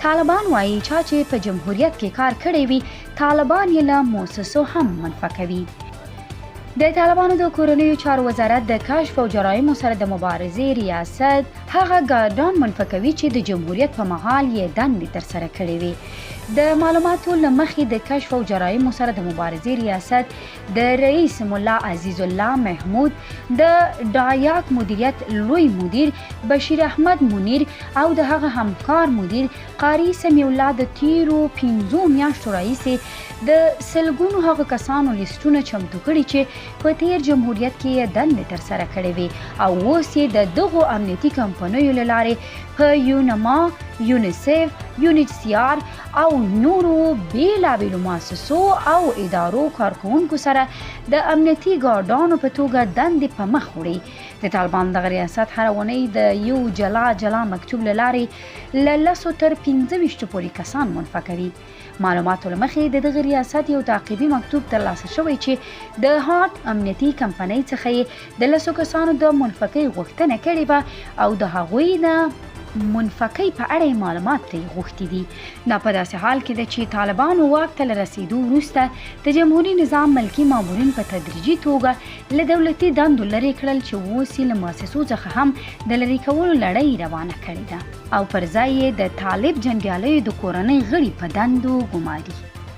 طالبان وايي چا چې په جمهوریت کې کار کړی وي، طالبان یې له موسسو هم منفه کوي. د طالبانو د کورنیو چارو وزارت د کشف او جرایمو سره د مبارزې ریاست هغه ګارډان منفه کوي چې د جمهوریت په مهال یې دندې ترسره کړې وي. د معلوماتو له مخې د کشف او جرایمو سره د مبارزې ریاست د رئیس ملا عزیز الله محمود، د ډایاک مدیریت لوی مدیر بشیر احمد منیر او د هغه همکار مدیر قاري سمیع الله د تیرو 5 میاشتو راهیسې د سلګونو هغو کسانو لیستونه چمتو کړي چې په تیر جمهوریت کې یې دندې ترسره کړې وې او اوس یې د دغو امنیتي کمپنیو له لارې په یونما، یونیسف، یونیټسیار او نورو بېلابېلو مؤسسو او ادارو کارکوونکو سره د امنیتي ګارډانو په توګه دندې په مخ وړي. د طالبانو دغه ریاست هره اونۍ د یو جلا جلا مکتوب له لارې له 10 تر 25 پورې کسان منفه کوي. معلوماتو له مخې د دغه ریاست یو تعقیبي مکتوب ترلاسه شوی چې د هارت امنیتي کمپنۍ څخه یې د 10 کسانو د منفکۍ غوښتنه کړې وه او د هغوی د منفکۍ په اړه یې معلومات ترې غوښتي دي. دا په داسې حال کې ده چې طالبانو واک ته له رسېدو وروسته د جمهوري نظام ملکي مامورین په تدریجي توګه له دولتي دندو لرې کړل چې اوس یې له مؤسسو څخه هم د لرې کولو لړۍ روانه کړې ده او پر ځای یې د طالب جنګیالیو د کورنۍ غړي په دندو ګماري.